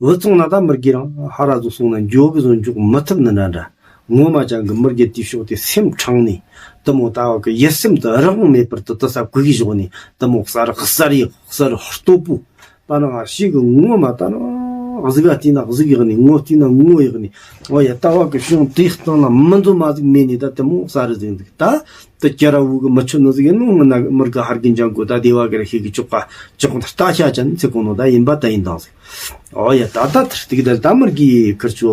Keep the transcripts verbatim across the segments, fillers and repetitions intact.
བུད་སོང་ན་ད་མི་དགེ་རང་ཧ་ར་ཟོ་སོང་ན་འགྱོ་གི་ཟོ་འཇུག་མི་ཐུབ་ནི་འདྲ་འདྲ། ངོ་མ་ཅང་གི་མི་དགེ་དེའི་ཕྱོགས་དེ་སེམས་དྲངས་ནས་དེ་མོ་ད་བ་གི་ཡིད་སེམས་དེ་རང་དབང་མེད་པར་དུ་དེ་ས་གོ་གི་ཞོག་ནས་དེ་མོ་གསར་གསར་ཡག་གསར་སྟོབས་པོ། ད་ནང་ཞིག་གི་ངོ་མ་ད་ནང་གཟུགས་ལ་བལྟས་ན་གཟུགས་ཡག་ནས། ངོ་བལྟས་ན་ངོ་ཡག་ནས། འོ་ཡ། ལྟ་བ་གི་ཕྱོགས་དེའི་སྟེང་ལ་མི་འཛོམས་མ་ཟིག་མེད་ནས། ད་དེ་མོ་གསར་ཟིག་འདུག་ད། དེ་ཀྱ་ར་བུ་གི་མི་ཆོད་ནི་ཟིག་ཡིན་ནོ། ང་ན་མི་དགེ་ཧར་གི་འཇང་གོ་ད་སྡེ་བ་གི་ར་ཤེས་གི་ཅོག་ག་ཅོག་ད་ལྟ་ཤ་ཅན་ཚེ་གོ་ནོ་ད་ཡིན་པ་ད་ཡིན་དང་ཟིག་འོ་ཡ། ད་ད་དེར་ཏིག་ད་ད་མི་དགེ་ཁིར་ཆོ་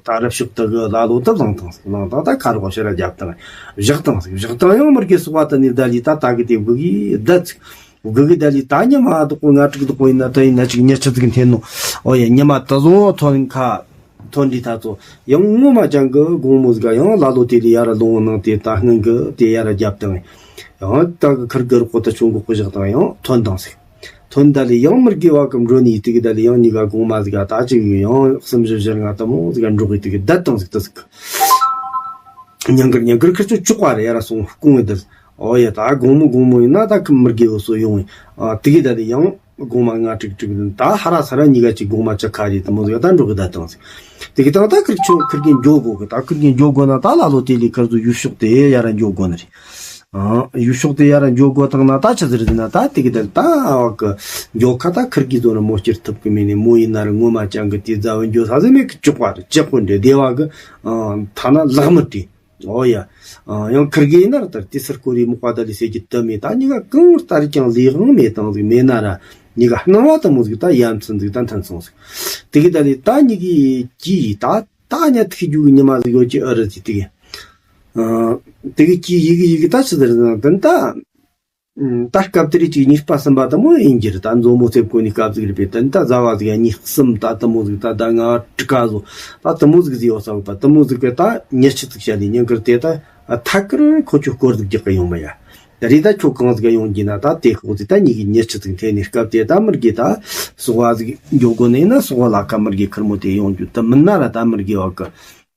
ད་རབ་ཕྱོགས་དེ་གི་ལ་ལོ་ད་བླངས་དང་ཟིག་བླངས་དང་ད་ཁ་རོག་ཤ་ར་རྒྱབ་དང་བཞག་དང་ཟིག་བཞག་དང་ཡང་མི་དགེ་སོགས་པ་དེ་ནི་ད་ལི་ད་ད་གི་དེ་བུ་གི་ད་ཟིག་བུ་གི་ད་ལི་ད་ཉི་མ་དག་པོ་ང་དྲུག་དག་པོ་ཡིན་ན་ད་ཡིན་ན་ཅིག་ཉི་ཆི་ཟིག་འཐེན་ནོ། འོ་ཡ། ཉི་མ་དེ་ཟོ་ཐོན་ཁ། ཐོན་འདི་ད་ཚོ་ཡང་ངོ་མ་ཅང་གི་དགོང་མོ་ཟིག་ཡང་ལ་ལོ་དེ་ལི་ཡ་ར་ལོང་ནང་དེ་ད་སྔོན་གི་དེ་ཡ་ར་རྒྱབ་དང་། ཡང་ད་གི་ཁིར་གི་རོགས་ད་ཆུང་གོ་ཀུ་བཞག་དང་ཡང་ཐོན་དང་ཟིག་ཐོན་ད་ལི་ཡང་མི་དགེ་བ་གི་འགྲོ་ནི་དེ་གི་ད་ལི་ཡང་གཉིས་ཀ་དགོང་མ་ཟིག་ད་ཅིག་ཡང་གསུམ་བཞི་བཞི་ལྔ་དེ་མོ་ཟིག་འགྲོ་གི་དེ་གི་བསྡད་དང་ཟིག་ད་ཟིག་ཉང་གིར་ཉང་གིར་ཁིར་ཆོ་ཅོག་པ་རེ་ཡ་ར་སོང་སྐུང་བའི་དེ། འོ་ཡ། ད་དགོང་མོ་དགོང་མོ་ཡིན་ན་ད་ཁི་མི་དགེ་བོ་སོ་ཡོང་བའི་དེ་གི་ད་ལི་ཡང་དགོང་མ་ང་ཀྲིག་ཀྲིག་ད་ཧ་ར་ས་ར་གཉིས་ཀ་ཅིག་དགོང་མ་ཅི་ཁ་རེད་དེ་མོ་ཟིག་ད་འགྲོ་གི་ད་དང་ཟིག་དེ་གི་ད་ད་ཁིར་ཆོ་ཁིར་གི་འགྱོ་དགོ་གི། ད་ཁིར་གི་འགྱོ་དགོ་ན་ད་ལ་ལོ་དེ་ལི་ཁིར་ཚོ་ཡུལ་ཕྱོགས་དེ་ཡ་ར་འགྱོ་དགོ་ནི་རེད། ཨ། ཡུལ་ཕྱོགས་དེ་ཡ་ར་འགྱོ་དགོ་དང་ན་ད་ཆི་ཟིག་རེད་ན་ད་དེ་གི་ད་ད་འོག་གི་འགྱོ་ཁ་ད་ཁིར་གི་ཚོ་ན་མོ་སྐྱུར་ཐུབ་གི་མེད་ནི། མོ་ཡིན་ན་ར་ངོ་མ་ཅང་གི་དེ་རྫ་བུ་འགྱོ་ས་ཟིག་མེད་གི། ཅོག་པ་རེད། ཅི་ཁོ་འདྲེ་སྡེ་བ་གི་ཨ་ཐ་ན་ལག་མི་དྲི། འོ་ཡ། ཨ། ཡང་ཁིར་གི་ཡིན་ན་ར་ད་དེ་སར་ཀོ་རི་མོ་ཀ་ད་ལི་ཟེར་གྱི་དུ་མེད། ད་གཉིས་ཀ་གང་ལྟར་ཀྱང་ལས་དབང་མེད་དང་ཟིག་མེད་ན་ར་གཉིས་ཀ་སྣང་བ་དེ་མོ་ཟིག་ད་ཡ་མཚན་ཟིག་ད་འཐེན་སོང་ཟིག་དེ་གི་ད་ལི་ད་གཉིས་གི་གྱིས་ད་ད་ཉ་ཐིག་རྒྱུ་གི་ཉི་མ་ཟིག་ཡོད་ཀྱི་ཨ་རི་ཟིག་དེ་གི། ཨ། དེ་གི་གྱིས་ཡི་གི་ཡི་གི་ད་ཆི་ཟིག་རེད་ན་དེ་ད། ད་སྐབས་དེར་ཅིག་གཉིས་པ་གསུམ་པ་དེ་མོ་ཡིན་གྱི་རེད། ད་མཛོ་མོ་རྩེབ་གོ་ནི་སྐབས་ཟིག་རེད་པས། དེ་ད་ཟླ་བ་ཟིག་ཡ་གཉིས་གསུམ་ད་དེ་མོ་ཟིག་ད་ཟླ་ལྔ་དྲུག་ཀ་ཟོ་ད་དེ་མོ་ཟིག་ཟིག་ཡོད་ས་གི། ད་དེ་མོ་ཟིག་གི་ད་ཉི་ཆི་ཟིག་བྱ་ནི་ཉིན་དཀར་དེ་ད་ཐད་ཀར་ཁོ་ཆོ་སྐོར་ཟིག་རྒྱག་གི་ཡོང་མ་ཡ། ད་རེད། ད་ཁྱོད་གང་ཟིག་ཡོང་གྱི་ན་ད་དེ་ཤོག་ཟིག་ད་གཉིས་གི་ཉི་ཆི་ཟིག་འཐེན་ནི་སྐབས་དེ་ད་མི་དགེ་ད་སོ་བ་ཟིག་འགྱོ་དགོ་ནི་ན་སོ་བ་ལ་ཁ་མི་དགེ་ཁིར་མོ་དེ་ཡོང་རྒྱུ་དེ་མིན་ན་ར་ད་མི་དགེ་བ་གི།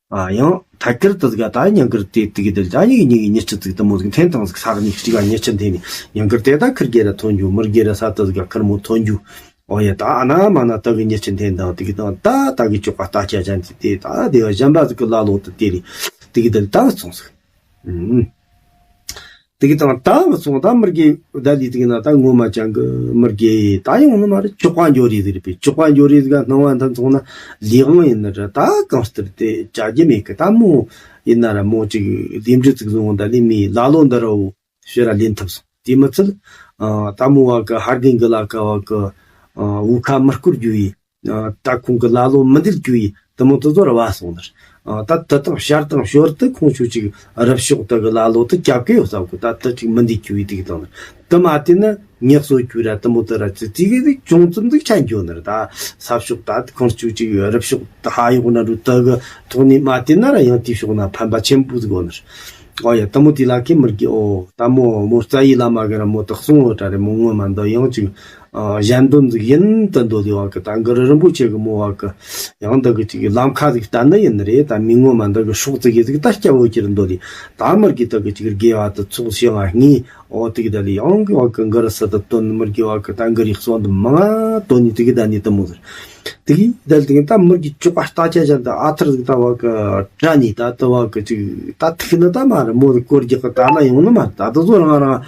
ཨ། ཡང་ཐད་ཀར་དེ་ཟིག་ད་ཉིན་དཀར་དེ་དེ་གི་དེ་ད་གཉིས་གི་གཉིས་གི་ཉི་ཆི་ཟིག་དེ་མོ་ཟིག་འཐེན་དང་ཟིག་ས་གཉིས་གཅིག་ག་ཉི་ཆི་འཐེན་ནི་ཉིན་དཀར་དེ་ད་ཁིར་གེ་ར་ཐོན་རྒྱུ། མི་དགེ་ར་ས་དེ་ཟིག་ག་ཁིར་མོ་ཐོན་རྒྱུ། འོ་ཡ། ད་ཨ་ན་མ་ན་དེ་གི་ཉི་ཆི་འཐེན་དང་དེ་གི་དང་ད་ད་གི་ཅོག་པ་ལྟ་ཆ་ཅན་དེ་དེ་ད་དེ་བ་གཞན་པ་ཟིག་གི་ལ་ལོ་དེ་དེ་རེད། དེ་གི་དེ་ད་སོང་ཟིག་ཨུམ། དེ་གི་དང་ད་བུད་སོང་ད་མི་དགེ་ད་ལི་དེ་གི་ན་ད་ངོ་མ་ཅང་གི་མི་དགེ་ད་ཡོང་ནི་མ་རེད། ཅོག་པ་འགྱོ་རེ་ཟིག་རེད་པས། ཅོག་པ་འགྱོ་རེ་ཟིག་ག་སྣང་བ་འཐེན་སོང་ན་ལས་དབང་ཡིན་ནི་རེད། ད་གང་ལྟར་དེ་བྱ་རྒྱུ་མེད་གི། ད་མོ་ཡིན་ན་ར་མོ་ཅིག་ལས་འབྲས་ཅིག་བཟུང་ད་ལི་མི་ལ་ལོ་འདི་ར་བོ་ཕྱིར་ར་ལེན་ཐུབ་སོང་། དེ་མི་ཚད། ཨ། ད་མོ་བ་གི་ཧར་གིན་གི་ལ་ཀ་བ་གི། ཨ། བུ་ཁ་མི་སྐོར་རྒྱུ་ཡི། ཨ། ད་ཁོང་གི་ལ་ལོ་མི་འདེད་རྒྱུ་ཡི་དེ་མོ་དེ་ཚོ་ར་བ་སོང་ནར། ཨ། ད་དེ་དང་ཤར་དང་ཞོར་དུ་ཁོང་ཆོ་ཅིག་རབ་ཕྱོགས་དེ་གི་ལ་ལོ་དེ་རྒྱབ་གི་ཡོད་ས་གི། ད་དེ་ཅིག་མི་འདེད་རྒྱུ་ཡི་དེ་གི་དང་ནར། དེ་མ་བལྟས་ན་ཉག་གསོ་རྒྱུ་ར་དེ་མོ་དེ་ར་ཅི་ཙི་གི་ཅུང་ཙམ་ཟིག་ཆ་འགྱོ་ནར། ད་ས་ཕྱོགས་ད་ཁོང་ཆོ་ཅིག་རབ་ཕྱོགས་ད་ཧ་ཡོག་ན་རུ་དེ་གི་ཐོག་ནས་མ་བལྟས་ན་ར་ཡང་དེ་ཕྱོགས་ན་ཕན་པ་ཆེན་པོ་ཟིག་ཡོད་ནར། ཨོ་ཡ། དེ་མོ་དེ་ལ་ཁེ་མི་དགེ། ཨོ། ད་མོ་མོ་རྩ་ཡི་བླ་མ་གི་ར་མོ་དག་སོང་བ་ད་རེ་མོ་ངོ་མ་འདི་ཡང་ཅིག་ཨ། གཞན་དོན་ཟིག་ཡིན་དུ་འདོད་ལེ་བ་གི། ད་གུ་རུ་རིན་པོ་ཆེ་གི་མོ་བ་གི་ཡང་འདི་གི་ཅིག་ལམ་ཁ་ཟིག་བསྟན་ནི་ཡིན་ནི་རེད། ད་མི་ངོ་མ་འདི་གི་སྲོག་ཟིག་གི་ཟིག་ད་སྐྱ་བོ་ཁྱེར་འདོད་ལེ། ད་མི་དགེ་དག་གི་ཅིག་དགེ་བ་དུ་ཚོགས་ཞིང་ང་ངི། ཨོ། དེ་གི་ད་ལེ་ཡང་གི་བ་གི་གུ་རུ་སི་དུ་བཏོན། མི་དགེ་བ་གི་ད་གུ་རུའི་གསོལ་འདེབས་མང་ང་བཏོན་ནི་དེ་གི་ད་ནི་དེ་མོ་ཟིག་དེ་གི་ད་ལྟ་ད་མི་དགེ་ཅོག་པ་ལྟ་ཆ་ཅན་ད་ཨ་ཐར་ཟིག་ད་བ་གི་དྲ་ནི་ད་དུ་བ་གི་ཅིག་ད་ཐིག་ནི་ད་མ་རེད། མོ་ཟིག་སྐོར་རྒྱག་གི་ད་ན་ཡོང་ནི་མ་རེད། ད་དུ་ཚོ་རང་རང་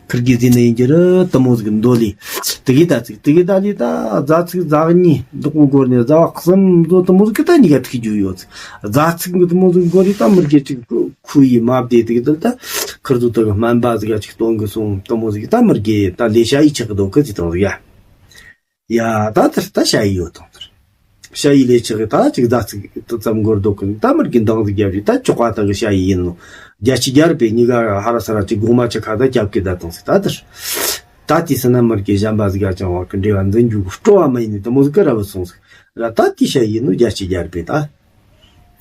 ཁིར་གི་ཟིན་ནི་ཡིན་གྱི་རེད། དུ་མོ་ཟིག་འདོད་ལི། དེ་གི་ད་ཚིག་དེ་གི་ད་ལི་ད་རྫ་ཚིག་རྫ་གཉིས་འདུག་གོ་འགོར་ནས་རྫ་བ་གསུམ་ཚོ་དུ་མོ་ཟིག་གི་ད་གཉིས་ཀ་ཐིག་རྒྱུ་ཡོད་ཚིག་རྫ་ཚིག་གི་དུ་མོ་ཟིག་འགོར་རི་ད་མི་དགེ་ཅིག་ཁུ་ཡི་མ་བདེ། དེ་གི་ད་ལི་ད་ཁིར་ཚོ་དུ་གི་སྨན་པ་ཟིག་ག་ཅིག་སྟོན་གི་སོང་། དུ་མོ་ཟིག་ད་མི་དགེ་ད་ལས་བྱ་ཡི་ཆག་གི་འདུག་གི་ཟིག་དང་ཟིག་ཡ། ཡ། ད་དེར་ད་ཞ་ཡི་ཡོད་དང་དེར། ཞ་ཡི་ལས་ཆག་གི་ད་ཅིག་ཟླ་ཚིག་ཏུ་ཙམ་འགོར་འདུག་གི། ད་མི་དགེ་འདང་ཟིག་རྒྱབ་རི་ད་ཅོག་པ་ད་གི་ཞ་ཡི་ཡིན་ནོ། རྒྱ་ཆི་རྒྱ་རི་པས་གཉིས་ཀ་ཧ་ར་ས་ར་ཅིག་གོང་མ་ཆི་ཁ་ད་རྒྱབ་གི་ད་དང་ཟིག་ད་དེར། ད་དེ་སི་ན་མི་དགེ་གཞན་པ་ཟིག་ག་ཅང་བ་གི་འབྲེལ་བ་འཛིན་རྒྱུ་གི་སྤྲོ་བ་མ་ཡིན་ནི་དུ་མོ་ཟིག་གི་ར་བུད་སོང་ཟིག་ར། ད་དེ་ཞ་ཡི་ཡིན་ནོ་རྒྱ་ཆི་རྒྱ་རི་པས་ད།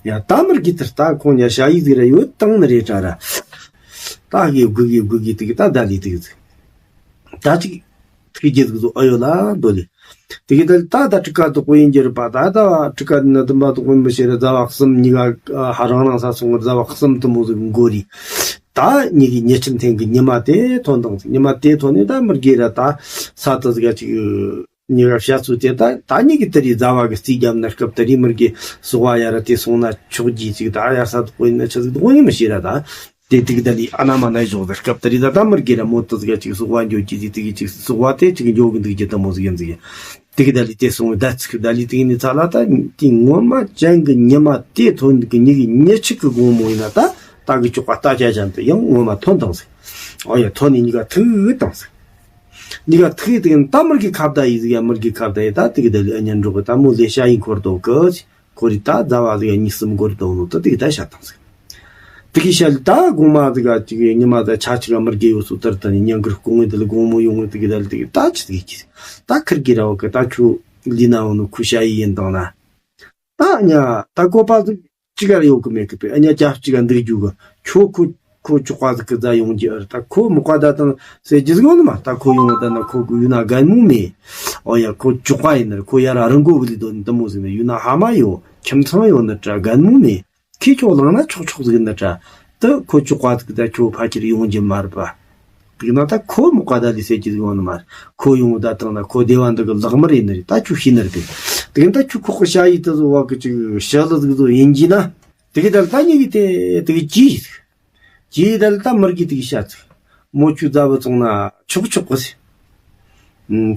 ཡ། ད་མི་དགེ་དེར་ད་ཁོང་ཉ་ཞ་ཡི་ཟིག་ར་ཡོད་དང་ནི་རེད་དྲ་ར། ད་གི་དགུ་གི་དགུ་གི་དེ་གི་ད་ད་ལི་དེ་གི་ཟིག་ད་ཅིག་ཐུགས་རྗེ་ཟིག་བཟོ་ཨ་ཡོད་ལ་འདོད་ལེ། དེ་གི་ད་ད་ད་ཀྲི་ཀ་དོག་པོ་ཡིན་གྱི་རེད་པ། ད་ད་ཀྲི་ཀ་ནི་དུམ་པ་དོག་པོ་མི་ཤེས་རེད། རྫ་བ་གསུམ་གཉིས་ཀ་ཧ་རང་རང་ས་སོང་། རྫ་བ་གསུམ་དུ་མོ་ཟིག་འགོ་རི། ད་གཉིས་ཀྱི་ཉི་ཆི་འཐེན་གི་ཉི་མ་དེ་ཐོན་དང་ཟིག་ཉི་མ་དེ་ཐོན་ནས་ད་མི་དགེ་ར་ད་ས་དུ་ཟིག་ག་ཅིག་ཉེ་བར་བཤད་ཚུལ་དེ་ད་ད་ཉིད་ཀྱི་དེ་རིགས་ཟླ་བ་གི་རྩིས་བརྒྱབ་ན་སྐབས་དེ་རིགས་མི་རྒས་སོགས་པ་ཡ་ར་དེ་སོང་ན་ཆོག་རྒྱུ་ཅིག་ད་ཡ་ས་དོག་ཡིན་ན་ཆི་ཟིག་དོག་ཡིན་མི་ཤེས་ར་ད། དེ་དུག་ད་ལི་ཨ་ན་མ་ན་ཞོག་ཟེར་སྐབས་དེ་རིགས་ད་ད་མི་རྒས་ར་མོ་ཏི་ཟིག་ཅིག་སོགས་པ་འཇོག་རྒྱུ་ཟིག་དེ་གི་ཅིག་སོགས་པ་དེ་ཅིག་འཇོག་གི་འདུག་རྒྱུ་ད་མོ་ཟིག་ཡིན་ཟིག་དེ་གི་ད་ལི་དེ་སོང་བའི་ད་ཚིག་ད་ལི་དེ་གི་ནི་ཚ་ལ་ད་དེ་ངོ་མ་ཅན་གི་ཉི་མ་དེ་ཐོན་གི་ཉི་གི་ཉི་ཆིག་གི་དགོང་མོ་ཡིན་ན་ད་ད་གི་ཅོག་པ་ལྟ་ཅ་ཅན་དུ་ཡང་ངོ་མ་ཐོན་དང་ཟིག་ཨོ་ཡ་ཐོན་ནི་ཉི་ག་ཐུག་དང་ཟིག་ཉི་ག་ཐུག་དེ་གི་ད་མི་རྒས་ཁ་བརྡ་ཡི་ཟིག་ཡ་མི་རྒས་ཁ་བརྡ་ཡི་ད་དེ་གི་ད་ལི་ཨ་ཉན་འགྲོ་གི་ད་མོ་ལས་ཤ་ཡི་འཁོར་དོ་གི་ཁོ་རི་ད་ཟླ་བ་ཟིག་གཉིས་གསུམ་འགོར་དོ་ནོ་ད་དེ་གི་ད་ཤ་དང་ཟིག་དེ་གི་ཤ་ལི་ད་དགོང་མ་ཟིག་ག་ཅིག་ཉི་མ་ཟིག་ཆ་ཅིག་ག་མི་རྒས་ཡོད་སོ་ལྟར་ད་ནི་ཉན་གི་སྐུ་ངོ་དེ་ལི་དགོང་མོ་ཡོང་ངི་དེ་གི་ད་ལི་དེ་གི་ད་ཅི་དེ་གི་ད་ཁིར་གི་ར་བ་གི་ད་ཁྱོད་ལི་ན་འོ་ནོ་ཁུ་ཤ་ཡི་ཡིན་དང་ན་ད་ཉ་ད་གོ་པ་ཟིག་ཅི་ག་ར་ཡོད་གི་མེད་གི་པས་ཨ་ཉ་ཅབ་ཅིག་ག་འདུག་རྒྱུ་གི་ཁྱོད་ཁོ་ཁོ་ཅོག་པ་ཟིག་གི་ད་ཡོང་རྒྱུ་ཨ་ར་ད་ཁོ་མོ་ཀ་ད་དང་ཟེར་རྒྱུ་ཟིག་ཡོང་ནི་མ་ད་ཁོ་ཡོང་ད་ན་ཁོ་གི་ཡུ་ན་རྒན་མོ་མེད། ཨོ་ཡ་ཁོ་ཅོག་པ་ཡིན་ན་ར་ཁོ་ཡ་ར་རང་མགོ་བུ་ལི་དོ་ནི་དུ་མོ་ཟིག་ནི་ཡུ་ན་ཧ་མ་ཡོད་ཁྱིམ་ཚང་ཡོད་ནི་དྲ་རྒན་མོ་མེད། ཁྱེད་ཁྱོད་ལངས་ན་ཆོག་ཆོག་ཟིག་ནི་དྲ་དུ་ཁོ་ཅོག་པ་ཟིག་ད་ཁྱོད་ཕ་ཁྱེར་ཡོང་རྒྱུ་མ་རེད་པ། དེ་ན་ད་ཁོ་མོ་ཀ་ད་ལི་ཟེར་གྱི་ཡོང་ནི་མ་རེད། ཁོ་ཡོང་ད་དང་ན་ཁོ་སྡེ་བ་འདི་གི་ལག་དམར་ཡིན་ནི་རེད། ད་ཁྱོད་ཤེས་ནི་རེད་པས། དེ་ན་ད་ཁྱོད་ཁོག་གི་ཤ་ཡི་དུ་བཟོ་བ་གི་ཅིག་ཤ་ལི་ཟིག་བཟོ་ཡིན་གྱི་ན། དེ་གི་ད་ལི་ད་ཉིད་གི་དེ་དེ་གི་ཅི་ཡི་ཟིག་ཅི་ཡི་ད་ལི་ད་མི་རྒས་དེ་གི་ཤ་ཚིག་མོ་ཁྱོད་ཟླ་བ་བཙོང་ན་ཆོག་ཆོག་གི་ཟིག་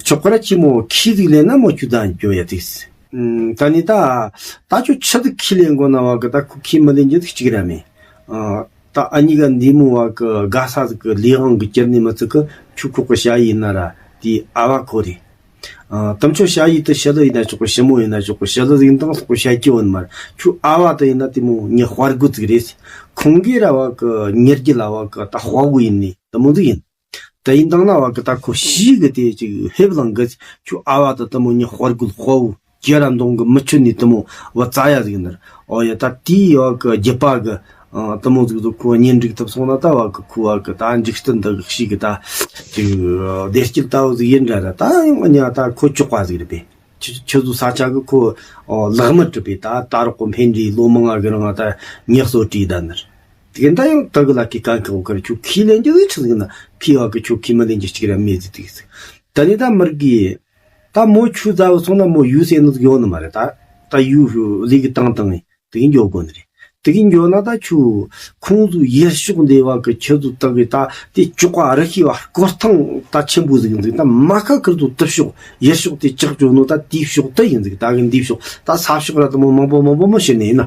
ཆོག་གི་ར་ཁྱི་མོ་ཁྱི་ཟིག་ལེན་ན་མོ་ཁྱོད་ད་འགྱོ་ཡ་དེ་ཟིག་ད་ནི་ད་ད་ཁྱོད་ཆི་ཟིག་ཁྱི་ལེན་དགོ་ན་བ་གི་ད་ཁོ་ཁྱི་མི་ལེན་རྒྱུ་ཟིག་གཅིག་ར་མེད། ད་ཨ་ཉི་ག་འདི་མོ་བ་གི་དགའ་ས་ཟིག་གི་ལས་དབང་གི་གྱུར་ནི་མི་ཚིག་གི་ཁྱོད་ཁོག་གི་ཤ་ཡི་ན་ར་དེ་ཨ་བ་ཁོ་རེད། ཨ་དམ་ཆོས་ཤ་ཡི་དུ་ཤི་ལི་ཡིན་ན་ཆོག་གི་ཤི་མོ་ཡིན་ན་ཆོག་གི་ཤི་ལི་ཟིག་འདང་སོག་གི་ཤ་སྐྱི་བོ་ནི་མ་རེད། ཁྱོད་ཨ་བ་དུ་ཡིན་ན་དེ་མོ་ཉི་དཔའ་རྒོད་ཟིག་རེད། ཁོང་གི་ར་བ་གི་ཉེར་རྒྱུ་ལ་བ་གི་ད་དཔའ་བོ་ཡིན་ནི་དུ་མོ་ཟིག་ཡིན། དེ་ཡིན་དང་ན་བ་གི་ད་ཁོ་ཤི་གི་དེ་ཅིག་ཧེབ་ལང་གི་ཁྱོད་ཨ་བ་དུ་དུ་མོ་ཉི་དཔའ་རྒོད་དཔའ་བོ། ཁྱེད་ར་འདོང་གི་མི་ཆོད་ནི་དུ་མོ་བ་ཙ་ཡ་ཟིག་ནར། ཨོ་ཡ་ད་དེའི་བ་གི་རྒྱུད་པ་གི་དུ་མོ་ཟིག་ཟོ་ཁོ་གཉེན་སྒྲིག་ཐུབ་སོང་ན་ད་བ་གི་ཁོ་བ་གི་ད་འཇིག་རྟེན་འདི་གི་ཤི་གི་ད་ཅིག་བདེ་སྐྱིད་ལྟ་བུ་ཟིག་ཡིན་འདྲ་ར། ད་ཡང་ཉ་ད་ཁོ་ཅོག་པ་ཟིག་རེད་པས། ཁྱི་ཁྱི་ཟོ་ས་ཆ་གི་ཁོ་ལག་མི་གྲུབ་པས། ད་ད་རོག་གི་འཕེན་འདྲའི་ལོ་མང་ང་གི་རིང་ང་ད་ཉག་གསོ་བྲིས་ད་ནར། དེ་ད་ཡང་ད་གི་ལ་ཁི་གང་གི་འོ་ཁར་ཁྱོད་ཁི་ལེན་རྒྱུ་ཟིག་ཆི་ཟིག་ན་ཁི་བ་གི་ཁྱོད་ཁི་མི་ལེན་རྒྱུ་གཅིག་ར་མེད་ཟིག་དེ་ཟིག་ད་ནི་ད་མི་རྒས། ད་མོ་ཆུ་ཟ་བ་སོང་ན་མོ་ཡུལ་ཟེར་ནི་ཟིག་ཡོད་ནི་མ་རེད། ད་ད་ཡུལ་ལི་གི་བཏང་བཏང་ངི་དེ་གི་འགྱོ་དགོ་ནི་རེད། དེ་གི་འགྱོ་ན་ད་ཆུ་ཁོང་ཚོ་ཡུལ་ཕྱོགས་འདི་བ་གི་ཁྱི་ཚོ་དག་གི་ད་དེ་ཅོག་ག་རི་ཤི་བ་སྐོར་ཐང་ད་ཆེན་པོ་ཟིག་ཡིན་ཟིག་ད་མ་ཁ་ཁིར་ཚོ་དུ་ཕྱོགས་ཡུལ་ཕྱོགས་དེ་ཅག་ཅོ་ནོ་ད་དེའི་ཕྱོགས་དེ་ཡིན་ཟིག་ད་གི་འདི་ཕྱོགས་ད་ས་ཕྱོགས་ར་དུ་མོ་མང་པོ་མང་པོ་མོ་ཤི་ནི་ཡིན་ན།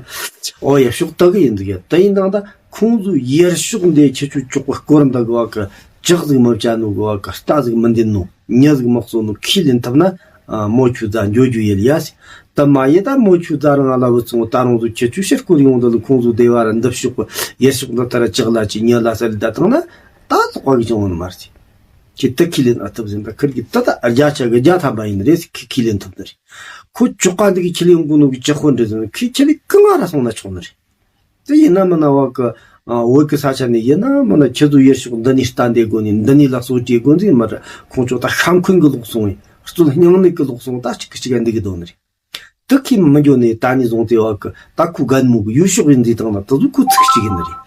ཨོ་ཡ་ཕྱོགས་དག་གི་ཡིན་ཟིག་ཡ་དེ་ཡིན་དང་ད། ཁོང་ཚོའི་ཡུལ་ཕྱོགས་འདི་ཁྱེད་ཆོ་ཅོག་པ་སྐོར་འདི་གི་བ་གི་ལྕགས་ཟིག་མི་བཅའ་ནོ་གི་བ་གི་རྟ་ཟིག་མི་འདེད་ནོ་མྱི་ཟིག་མི་གསོད་ནོ་ཁས་ལེན་ཐུབ་ན། ཨ་མོ་ཆུ་རྫ་འགྱོ་རྒྱུ་ཡིན་ཡ་སི། ད་མ་ཡེ་ད་མོ་ཆུ་རྫ་རང་ལ་བུ་ཚོང་ད་རང་ཚོ་ཁྱེད་ཆོ་ཕྱིར་སྐོར་ཡོང་འདི་ལ་ཁོང་ཚོ་སྡེ་བ་ར་འདི་ཕྱོགས་གི་ཡུལ་ཕྱོགས་འདི་ལྟར་ལྕགས་ལ་ཅི་མྱི་ལ་ས་ལི་ད་བཏང་ན་ད་ལོག་པ་གི་ཅང་ཡོང་ནི་མ་རེད། ཁྱེད་ད་ཁས་ལེན་ཨ་ཐུབ་ཟིན་ད་ཁིར་གི་ད་ད་ཨ་རྒྱ་ཆ་གི་རྒྱ་ཐམ་པ་ཡིན་རེད་ཟེར་ཁས་ཁས་ལེན་ཐུབ་ནི་རེད། ཁོ་ཅོག་ག་འདི་གི་ཁས་ལེན་དགོ་ནོ་གི་ཅི་ཁོ་འདྲ་ཟིན་ཁྱེད་ཁྱེད་ལས་གང་ང་ར་སོང་ན་ཆོག་ནི་རེད། དེ་ཡིན་ན་མིན་ན་བ་གི་ཨ་བོད་གི་ས་ཆ་ནས་ཡིན་ན་མིན་ན་ཁྱེད་ཚོ་ཡུལ་ཕྱོགས་འདི་ནས་ལྟ་འདེད་དགོ་ནི་འདི་ནས་ལ་གསོ་བྱེད་དགོ་ནི་མ་རེད། ཁོང་ཚོ་ད་ཤ་འཁོན་གི་ལོག་སོང་ཡིན། རྩོད་སྙིང་ནད་གི་ལོག་སོང་ད་གཅིག་གི་གཅིག་ག་འདི་གི་དོ་ནི་རེད། དུ་ཁྱི་མི་འགྱོ་ནས་ད་ནས་བཟུང་སྟེ་བ་གི་ད་ཁུ་རྒན་མོ་གི་ཡུལ་ཕྱོགས་ཡིན་ཟིག་དང་ན་དུ་ཟུ་ཁུ་ཚིག་གཅིག་ཡིན་ནི་རེད།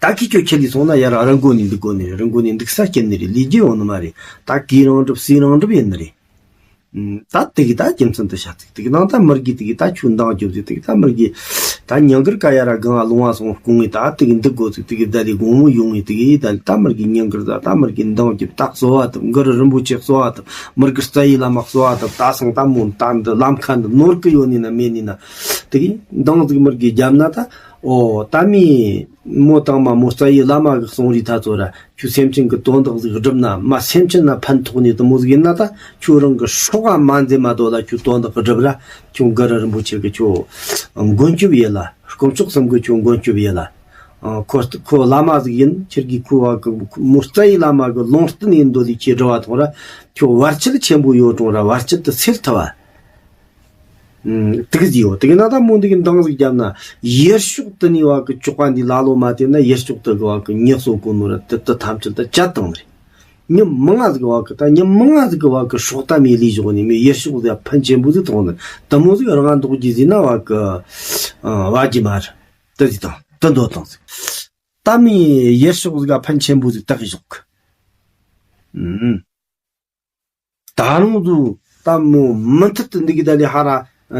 ད་ཁྱི་ཁྱོད་ཁྱེད་ལས་སོང་ན་ཡ་ར་རང་མགོ་ནས་འདུག་དགོ་ནི་རེད། རང་མགོ་ནས་འདུག་ས་སྐྱེལ་ནི་རེད། ལས་རྒྱུ་ཡོང་ནི་མ་རེད། ད་གིས་རང་འགྲུབ་སུས་རང་འགྲུབ་ཡིན་ནི་རེད། ད་དེ་གི་ད་རྒྱུ་མཚན་དུ་བྱ་ཚིག་དེ་གི་ནང་ད་མི་རྒས་དེ་གི་ད་ཆུ་འདང་རྒྱོབ་ཟིག་དེ་གི་ད་མི་རྒས་ད་ཉིན་དཀར་ཀ་ཡ་ར་གང་ལུང་བ་སོང་སྐུང་ངེ་ད་དེ་གི་འདུག་དགོ་ཟིག་དེ་གི་ད་ལས་དགོང་མོ་ཡོང་ངེ་དེ་གི་ད་ལས་ད་མི་རྒས་ཉིན་དཀར་ད་ད་མི་རྒས་འདང་རྒྱོབ་ད་གསོལ་བ་དུ་གུ་རུ་རིན་པོ་ཆེ་གསོལ་བ་དུ་མི་རྒས་རྩ་ཡི་བླ་མ་གསོལ་བ་དུ་ད་སང་ད་མོ་ད་འདི་ལམ་ཁ་འདི་ནོར་གི་ཡོད་ནི་ན་མེད་ནི་ན་དེ་གི་འདང་ཟིག་མི་རྒས་རྒྱབ་ན་ད་ཨོ་ད་མི་མོ་དང་མ་མོ་རྩ་ཡི་བླ་མ་གི་གསུང་རིགས་ད་ཚོ་ར། ཁྱོད་སེམས་ཅན་གྱི་དོན་དག་ཟིག་སྒྲུབ་ན་མ་སེམས་ཅན་ན་ཕན་ཐོགས་ནི་དུ་མོ་ཟིག་ཡིན་ན་ད་ཁྱོད་རང་གི་སྲོག་ག་མ་འཛེམ་མ་དོ་ལ་ཁྱོད་དོན་དག་སྒྲུབ་ར་ཁྱོད་གུ་རུ་རིན་པོ་ཆེ་གི་ཁྱོད་མགོན་སྐྱོབ་ཡེ་ལ་དཀོན་མཆོག་གསུམ་གི་ཁྱོད་མགོན་སྐྱོབ་ཡེ་ལ། ཁོ་ཁོ་བླ་མ་ཟིག་ཡིན་ཁྱེད་ཀྱི་ཁོ་བ་གི་མོ་རྩ་ཡི་བླ་མ་གི་ལུང་བསྟན་ཡིན་འདོད་ལི་ཁྱེད་འགྲོ་བ་ཐོང་ར་ཁྱོད་བར་ཆད་ཆེན་པོ་ཡོད་རུང་ར་བར་ཆད་དུ་སེལ་ཐུབ་བ། ཨུམ། དེ་གི་ཡོད། དེ་གི་ན་ད་མོ་འདི་གི་འདང་ཟིག་བརྒྱབ་ན། ཡུལ་ཕྱོགས་དེ་ནི་བ་གི་ཅོག་པ་འདི་ལ་ལོ་མ་དེ་ན་ཡུལ་ཕྱོགས་དེ་གི་བ་གི་ཉི་གསོ་གོ་ནོ་ར་དེ་དེ་ཐམས་ཅད་ད་བཅད་བཏང་རེད། ཉི་མང་ང་ཟིག་བ་གི་ད་ཉི་མང་ང་ཟིག་གི་བ་གི་སྲོག་ད་མི་ལུས་ཞོག་ནི་མི་ཡུལ་ཕྱོགས་ཟིག་ཕན་ཆེན་པོ་ཟིག་ཐོག་ནི་དེ་མོ་ཟིག་རང་ང་འདོགས་རྒྱུ་ཟིག་ན་བ་གི་ཨ་བ་གི་མ་རེད། དེ་ཟིག་དང་དེ་འདོད་དང་ཟིག་ད་མི་ཡུལ་ཕྱོགས་ཟིག་ཕན་ཆེན་པོ་ཟིག་ད་གི་ཞོག་ཨུམ། ད་རུང་དུ་ད་མོ་མུ་མཐུད་དུ་འདི་གི་ད་ལས་ཧ་ར་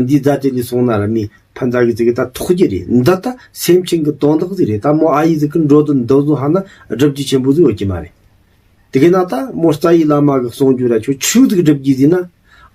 འདི་རྫ་དེ་ལས་སོང་ན་ར་མི་ཕན་ཚ་གི་ཟིག་གི་ད་ཐོག་རྒྱུ་རེད། འདི་ད་སེམས་ཅན་གི་དོན་དག་ཟིག་རེད། ད་མོ་ཨ་ཡི་ཟིག་གི་འགྲོ་དོན་འདི་བཟོ་ཧ་ན་སྒྲུབ་རྒྱུ་ཆེན་པོ་ཟིག་ཡོད་ཀྱི་མ་རེད། དེ་གི་ན་ད་མོ་རྩ་ཡི་བླ་མ་གི་གསུང་རྒྱུ་ར་ཁྱོད་ཆོས་ཟིག་སྒྲུབ་རྒྱུ་ཟིག་ན།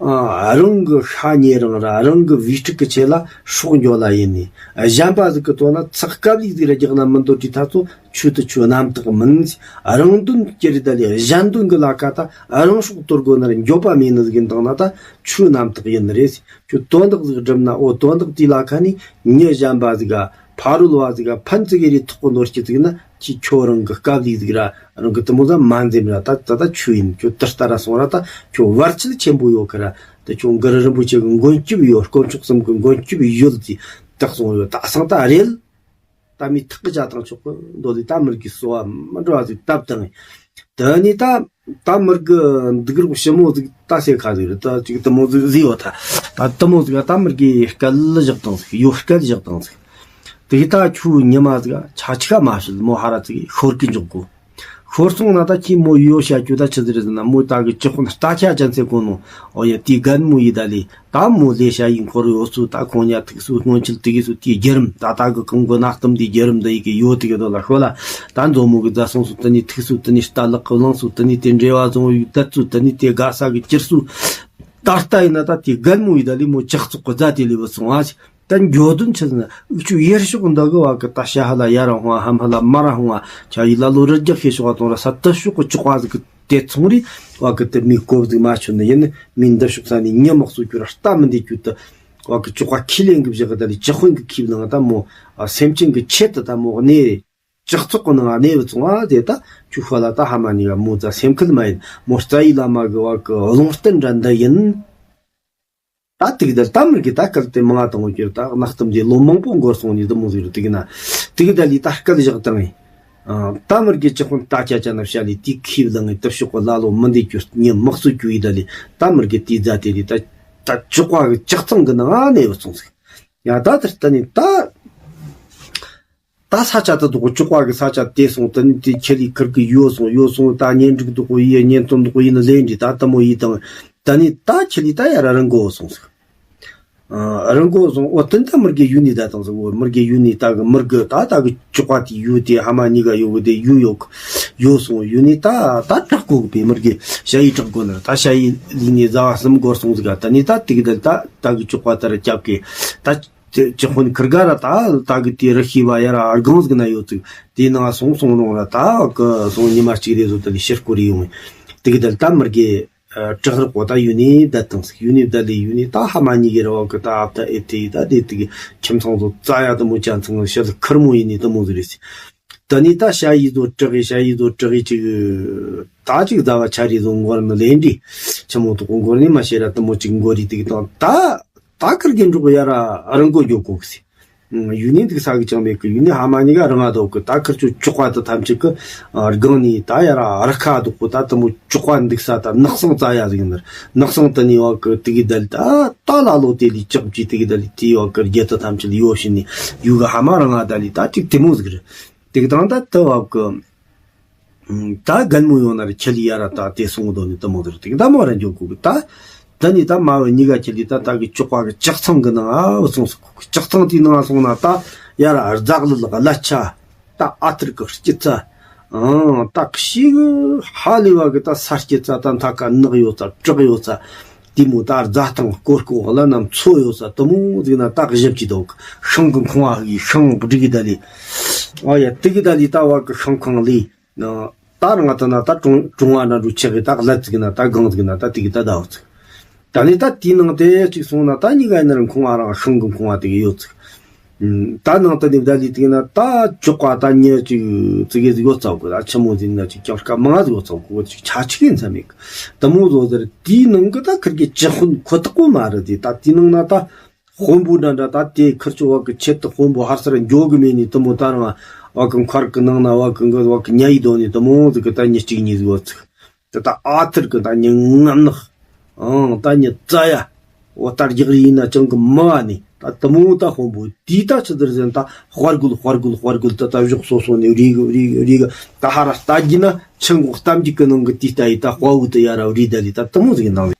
ཨ། རང་གི་ཤ་ཉེ་རང་ར་རང་གི་བུ་ཕྲུག་གི་ཆེད་ལ་སྲོག་འཇོག་ལ་ཡིན་ནི། གཞན་པ་ཟིག་གི་དོན་ན་ཚགས་སྐབས་ལུགས་ཟིག་ར་རྒྱག་ན་མི་འདོད་དྲི་ཐ་ཚོ་ཆོས་དུ་ཆོས་རྣམ་དག་མིན། རང་དོན་སྐྱེ་རི་ད་ལས་གཞན་དོན་གི་ལ་ཁ་ད་རང་སྲོག་གཏོར་དགོས་ན་ར་འགྱོད་པ་མེད་ནི་ཟིག་ཡིན་དང་ན་ད་ཆོས་རྣམ་དག་ཡིན་ནི་རེད། ཁྱོད་དོན་དག་ཟིག་སྒྲུབ་ན་འོ་དོན་དག་དེའི་ལ་ཁ་ནི་མྱི་གཞན་པ་ཟིག་ག་ཕ་རོལ་བ་ཟིག་ག་ཕན་ཚུན་གི་རེ་ཐོག་གི་ནོར་སྐྱེ་ཟིག་ན་ཁྱི་ཁྱོད་རང་གི་སྐབས་ལུགས་ཟིག་ར་རང་གི་དུ་མོ་ཟ་མ་འཛེམ་ར། ད་ད་ད་ཆོས་ཡིན། ཁྱོད་ད་ལྟ་ར་སོང་ར་ད་ཁྱོད་བར་ཆད་ཆེན་པོ་ཡོད་ཁ་ར། ད་ཁྱོད་གུ་རུ་རིན་པོ་ཆེ་གི་མགོན་སྐྱབས་ཡོད། དཀོན་མཆོག་གསུམ་གི་མགོན་སྐྱབས་ཡོད་ཟིག་ད་གསུངས་ཡོད། ད་སང་ད་རེད། ད་མི་ཐག་གི་བྱ་དང་ཆོག་གི་འདོད་ལི་ད་མིར་གི་སོ་བ་མི་འགྲོ་བ་ཟིག་བཏབ་དང་། ད་ནི་ད་ད་མིར་གི་འདུག་རོགས་ཞི་མོ་ཟིག་ད་སེ་ཁ་ཟིག་རེད། ད་ཅིག་དུ་མོ་ཟིག་ཟིག་ཡོད། ད་ད་དུ་མོ་ཟིག་ད་མིར་གི་སྐད་ལ་བཞག་དང་ཟིག་ཡོད། སྐད་བཞག་དང་ཟིག་དེ་གི་ད་ཁྱོད་ཉི་མ་ཟིག་ཆ་ཆི་ཁ་མ་ཤེས་མོ་ཧ་ར་ཟིག་ཤོར་གི་འཇོག་གོ། ཤོར་སོང་ན་ད་ཁྱི་མོ་ཡོ་ཤ་ཁྱོད་ད་ཆི་ཟིག་རེད་ཟེར་ན་མོ་ད་གི་ཅི་ཁོ་ན་ལྟ་ཁྱ་ཅན་ཚེ་གོ་ནོ། ཨོ་ཡ་དེ་རྒན་མོ་ཡི་ད་ལི་ད་མོ་ལས་ཤ་ཡིན་འཁོར་ཡོད་སུ་ད་ཁོང་ཉ་ཐུག་སུ་སྔོན་ཆད་དེ་གི་སུ་དེ་རྒྱ་རིམ་ད་ད་གི་གང་གོ་ན་གཏམ་དེ་རྒྱ་རིམ་ད་ཡི་གི་ཡོ་དེ་གི་དོ་ལ་ཤོ་ལ་ད་མཛོ་མོ་གི་རྫ་སོང་སུ་ད་ནི་ཐུག་སུ་ད་ནི་རྟ་ལག་གི་བླངས་སུ་ད་ནི་དེ་འབྲེལ་བ་བཟུང་ཡུག་ད་ཚུ་ད་ནི་དེ་དགའ་ས་གི་ཅིར་སུ། ད་ལྟ་ཡིན་ན་ད་དེ་རྒན་མོ་ཡི་ད་ལི་མོ་ལྕགས་ཚོགས་གི་རྫ་དེ་ལི་བུད་སོང་ཨ། ད་འགྱོ་དོན་ཆི་ཟེར་ན་འུ་ཆོ་ཡེར་ཤོག་འདི་གི་བ་གི་ད་ཤ་ཧ་ལ་ཡ་ར་ཧོང་ཧམ་ཧ་ལ་མ་ར་ཧོང་ཆ་ཡི་ལ་ལོ་རི་རྒྱག་ཤེས་ཤོག་གཏོང་ར་ས་ཏི་ཤོག་གི་ཅོག་པ་ཟིག་གི་དེ་ཚོང་རི་བ་གི་དེ་མི་ཀོབ་ཟིག་མ་ཆོད་ནི་ཡིན་ནི་མི་འདི་ཤོག་ས་ནི་ཉི་མོག་སུ་གྱུར་ར་ལྟ་མི་འདི་གྱུར་ཏི་བ་གི་ཅོག་པ་ཁས་ལེན་གི་བཞག་གི་ད་ལི་ཅི་ཧོན་གི་ཁིབ་ནང་ད་མོ་སེམས་ཅན་གི་ཆེད་དུ་ད་མོ་གནས། ལྕགས་ཚོགས་ཀྱི་ནང་གནས་བུད་སོང་ཨ། དེ་ད་ཁྱོད་ཤ་ལ་ད་ཧ་མ་ནི་ག་མོ་རྫ་སེམས་ཁུལ་མ་ཡིན་མོ་རྩ་ཡི་བླ་མ་གི་བ་གི་ལུང་བསྟན་འདྲ་འདི་ཡིན། ད་དེ་གི་ད་ལྟ་མིར་གི་ད་སྐལ་དེ་མང་ང་དང་འོ་གྱུར་ད་གནའ་གཏམ་དེ་ལོ་མང་པོ་འགོར་སོང་ནི་དུ་མོ་ཟིག་རུ་དེ་གི་ན་དེ་གི་ད་ལི་ད་སྐལ་བཞག་དང་ཡིན། ད་མིར་གི་ཅི་ཁོང་ད་ཆ་ཆ་ན་བྱ་ལི་དེ་ཁིབ་ལ་ངའི་དུ་ཤོག་གི་ལ་ལོ་མི་འདི་གྱུར་ཉི་མག་སུ་གྱུ་ཡི་ད་ལི་ད་མིར་གི་དེ་རྫ་དེ་ལི་ད་ད་ཅོག་པ་གི་ལྕགས་ཚང་གི་ནང་ང་གནས་བུད་སོང་ཟིག་ཡ་ད་དེར་ད་ནི་ད། ད་ས་ཆ་དེ་དུ་གོ་ཅོག་པ་གི་ས་ཆ་དེ་སོང་དེ་ནི་དེ་ཁྱེད་ལི་ཁིར་གི་ཡོད་སོང་ཡོད་སོང་ད་གཉེན་སྒྲིག་དུ་གོ་ཡི་གཉེན་སྟོན་དུ་གོ་ཡི་ནི་ལེན་འདྲི་ད་དུ་མོ་ཡི་དང་ད་ནི་ད་ཁྱེད་ལི་ད་ཡ་ར་རང་གོ་སོང་ཟིག་ཨ་རང་གོ་སོང་འོ་དེ་ད་མིར་གི་ཡུལ་ནི་ད་དང་ཟིག་འོ་མིར་གི་ཡུལ་ནི་ད་གི་མིར་གི་ད་ད་གི་ཅོག་པ་དེ་ཡུལ་དེ་ཧ་མ་ཉི་ག་ཡོད་གི་དེ་ཡུལ་ཡོད་གི་ཡོད་སོང་ཡུལ་ནི་ད་ད་དྲག་གོ་གི་པའི་མིར་གི་ཞ་ཡི་དྲག་གོ་ནི་ད་ཞ་ཡི་ལི་ནི་ཟ་བ་གསུམ་འགོར་སོང་ཟིག་ག་ད་ནི་ད་དེ་གི་ད་ད་ད་གི་ཅོག་པ་ད་ར་རྒྱབ་གི་ད། དེ་ཅི་ཧོན་ཁིར་ག་ར་ད་ད་གི་དེ་རི་ཤི་བ་ཡ་ར་སྒང་ཟིག་ན་ཡོད་ཙིག་དེའི་ནང་སོང་སོང་རུང་ར་ད་གི་སོང་ཉི་མ་གཅིག་རེ་ཟོ་ད་ལི་ཕྱིར་སྐོར་ཡོང་། དེ་གི་ད་ལི་ད་མིར་གི་བྲག་རི་ཀོ་ད་ཡུ་ནི་ད་དང་ཟིག་ཡུ་ནི་ད་ལི་ཡུ་ནི་ད་ཧ་མ་ཉི་གི་ར་བ་གི་ད་ཨ་ད་ཨེ་ཏི་ད་དེ་དེ་གི་ཁྱིམ་ཚང་ཚོ་ཙ་ཡ་དུ་མོ་ཅན་ཚང་ཤ་ལི་ཁིར་མོ་ཡིན་ནི་དུ་མོ་ཟིག་རེད་ཟིག་ད་ནི་ད་ཤ་ཡི་ཟོ་དྲག་གི་ཤ་ཡི་ཟོ་དྲག་གི་ཅིག་ད་ཅིག་ཟ་བ་ཆ་རི་ཟོ་འགོར་ནི་ལེན་འདྲི་ཆི་མོ་དུ་གོ་འགོར་ནི་མ་ཤེས་ར་དུ་མོ་ཅིག་འགོར་རི་དེ་གི་དང་ད། ད་ཁིར་གི་འབྲོག་ཡ་ར་རང་མགོ་འགྱོ་གོ་གི་སི། ཡུལ་ནི་འདུག་ས་གི་ཅང་མེད་གི་ཡུལ་ནི་ཧ་མ་ཉི་ག་རང་ང་དོ་གི་ད་ཁིར་ཆོ་ཅོག་པ་དུ་ཐམས་ཅད་གི་སྒང་ནི་ད་ཡ་ར་ར་ཁ་དོ་གོ་ད་དུ་མོ་ཅོག་པ་འདུག་ས་ད་ནག་སང་ཙ་ཡ་ཟིག་ནར་ནག་སང་དུ་ནི་བ་གི་དེ་གི་ད་ལི་ད་ད་ལ་ལོ་དེ་ལི་ཅག་ཅི་དེ་གི་ད་ལི་དེ་བ་གི་རྒྱལ་དུ་ཐམས་ཅད་ཡོ་ཤི་ནི་ཡུལ་གི་ཧ་མ་རང་ང་ད་ལི་ད་ཅིག་དེ་མོ་ཟིག་རེད། དེ་གི་དང་ད་དུ་བ་གི་ད་རྒན་མོ་ཡོང་ན་ར་ཁྱེད་ལི་ཡ་ར་ད་དེ་སོང་དོ་ནི་དུ་མོ་དུ་ར་དེ་གི་ད་མོ་ར་འཇོག་གོ་གི་ད། ད་ནི་ད་མ་བའི་ཉི་ག་ཁྱེད་ལི་ད་ད་གི་ཅོག་པ་གི་ལྕགས་ཚང་གི་ནང་ཨ་བུ་སོང་སོ་གོ་གི་ལྕགས་ཚང་དེའི་ནང་སོང་ན་ད་ཡ་ར་རྫག་ལི་ལག་ལ་ཆ་ད་ཨ་ཐུར་གི་སྐྱི་ཚ་ཨང་ད་ཤི་གི་ཧ་ལི་བ་གི་ད་ས་སྐྱི་ཚ་ད་མཐའ་ཀ་ནག་ཡོད་ཚ་དྲག་ཡོད་ཚ། དེ་མོ་ད་རྫ་ཐང་སྐོར་སྐོར་ལ་ནམ་མཚོ་ཡོད་ས་དུ་མོ་ཟིག་ན་ད་གི་ཞབས་ཀྱི་དོག་ཤང་གི་ཁང་བ་གི་ཤང་སྒྲིག་གི་ད་ལི། ཨ་ཡ་དེ་གི་ད་ལི་ད་བ་གི་ཤང་ཁང་ལི། ད་རང་ད་ན་ད་ཀྲུང་ཀྲུང་བ་ན་འགྲོ་ཆེ་གི་ད་གླ་ཙིག་ན་ད་གང་ཙིག་ན་ད་དེ་གི་ད་ད་བ་ཙིག་ད་ནི་ད་དེའི་ནང་དེ་ཅིག་སོང་ན་ད་གཉིས་ཀ་ཡིན་ན་རང་ཁང་བ་རང་ཤང་གི་ཁང་བ་དེ་གི་ཡོད་ཙིག་ད་ནང་ད་ནི་ད་ལི་དེ་ན་ད་ཅོག་པ་ད་ཉེ་ཅིག་ཙི་གེ་ཟིག་ཡོད་ཚ་གི་ད་ཆི་མོ་ཟིན་ན་ཅིག་ཀྱང་སྐབས་མང་ཟིག་ཡོད་ཚ་གི་ཅིག་ཆ་ཆི་གི་ཡིན་ས་མེད་གི་དུ་མོ་བཟོ་ཟེར། དེའི་ནང་གི་ད་ཁིར་གི་ཅི་ཧོན་ཁོ་ཐག་པོ་མ་རེད་དེ་ད་དེའི་ནང་ན་ད་དཔོན་པོ་འདྲ་འདྲ་ད་དེ་ཁིར་ཆོ་བ་གི་ཆེད་དུ་དཔོན་པོ་ཧར་སར་འགྱོ་གི་མེད་ནི་དུ་མོ་ད་རང་བ་གི་མཁར་གི་ནང་ན་བ་གི་གི་བ་གི་ཉ་ཡི་དོ་ནི་དུ་མོ་ཟིག་གི་ད་ཉི་གཅིག་གཉིས་ཟིག་ཡོད་ཚིག་དེ་ད་ཨ་ཐུར་གི་ད་ཉི་ངམ་ནག་ཨང་ད་ཉི་ཙ་ཡ། འོ་ད་རྒྱག་རི་ཡིན་ན་ཅང་གི་མི་བ་ནི། ད་དེ་མོ་ད་དཔོན་པོ་དེའི་ད་ཆི་ཟེར་ཟེར་ན། ད་དཔའ་རྒོད་དཔའ་རྒོད་དཔའ་རྒོད་ད་ད་གཞོགས་སོ་སོ་ནས་རེ་གི་རེ་གི་རེ་གི་ད་ཧ་ར་ལྟ་རྒྱུ་ན། ཆུ་འགོ་གཏམ་རྒྱུད་ཀྱི་ནང་གི་དེའི་ལྟ་ཡི་ད་དཔའ་བོ་དེ་ཡ་ར་རེ་ད་ལི་ད་དེ་མོ་ཟིག་གི་ནང་ལས།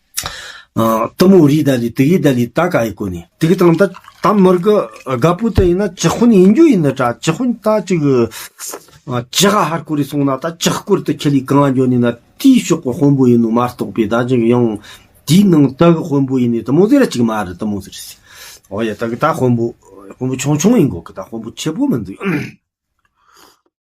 ཨ། དེ་མོ་རེ་ད་ལི་དེ་གི་ད་ལི་ད་ག་ཡི་གོ་ནི་དེ་གི་དང་། ད་ད་མི་རྒ་རྒད་པོ་དེ་ཡིན་ན་ཅི་ཧུན་ཡིན་རྒྱུ་ཡིན་ན་ད་ཅི་ཧུན་ད་ཅིག་ཨ། ཅི་ཧ་ཧར་ཀོ་རེ་སོང་ན། ད་ཅི་ཧ་ཀོ་རེ་དེ་ཁྱེད་ལི་གང་འགྱོ་ནི་ན། དེའི་ཕྱོགས་གི་དཔོན་པོ་ཡིན་ནོ་མ་གཏོགས་པའི་ད་ཅིག་ཡང་དེའི་ནང་ད་གི་དཔོན་པོ་ཡིན་ནི་དེ་མོ་ཟིག་ར་ཅིག་མ་རེད། དེ་མོ་ཟིག་རེད། ཨོ་ཡ། ད་གི་ད་དཔོན་པོ་དཔོན་པོ་ཆུང་ཆུང་ཡིན་གོ་གི། ད་དཔོན་པོ་ཆེ་པོ་མི་འདུག